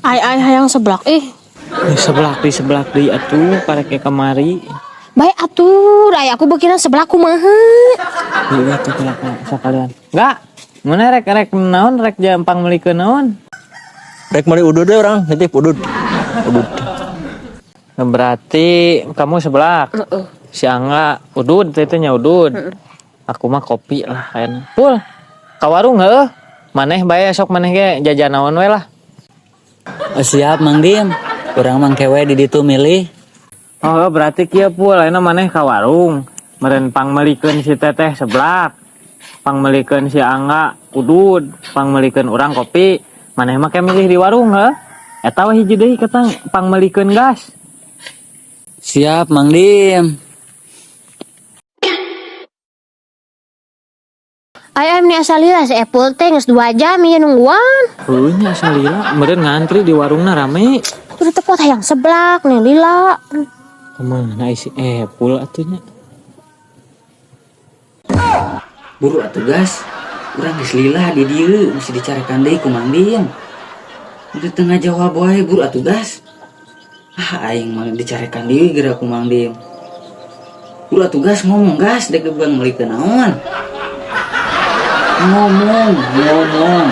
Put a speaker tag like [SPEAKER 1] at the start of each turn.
[SPEAKER 1] Ai ai hayang seblak ih.
[SPEAKER 2] Eh, seblak deui atuh karek kamari.
[SPEAKER 1] Baik atuh, da aku beukina seblak kumaha.
[SPEAKER 2] Iya tuh kelak sekalian. Enggak. Mana rek rek naon rek jampang meulikeun naon?
[SPEAKER 3] Rek meuli udud deh urang, nitip udud. Udud.
[SPEAKER 2] Nah, berarti kamu seblak. Si Angga udud teh nya udud. Aku mah kopi lah kayaknya. Pul, ka warung heuh. Maneh bae sok maneh ge jajan naon we lah.
[SPEAKER 4] Oh, siap Mang Dim. Urang mah kewe di ditu milih.
[SPEAKER 2] Oh, berarti kieu Pul, ayeuna maneh ka warung. Meren pangmeulikeun si Teteh seblak. Pangmeulikeun si Angga udud, pangmeulikeun urang kopi. Maneh mah ke milih di warung heuh. Eta we hiji deui ketang pangmeulikeun gas.
[SPEAKER 4] Siap Mang Dim.
[SPEAKER 1] Ai ai meni asa lila si Epul teh geus 2 jam ieu nungguan.
[SPEAKER 2] Heuh nya asa lila, meureun ngantri di warungna rame.
[SPEAKER 1] Udah tepot hayang seblak nih lila.
[SPEAKER 2] Kemana si Epul atuh nya?
[SPEAKER 4] Buru atuh gas. Urang geus lila di dieu mesti dicarekan deui ku Mang Dim. Udah tengah jawab wae buru atuh gas. Ah aing mah dicarekan deui geura ku Mang Dim. Buru atuh gas ngomong gas dek bang meulikeun naon. Ngomong, ngomong.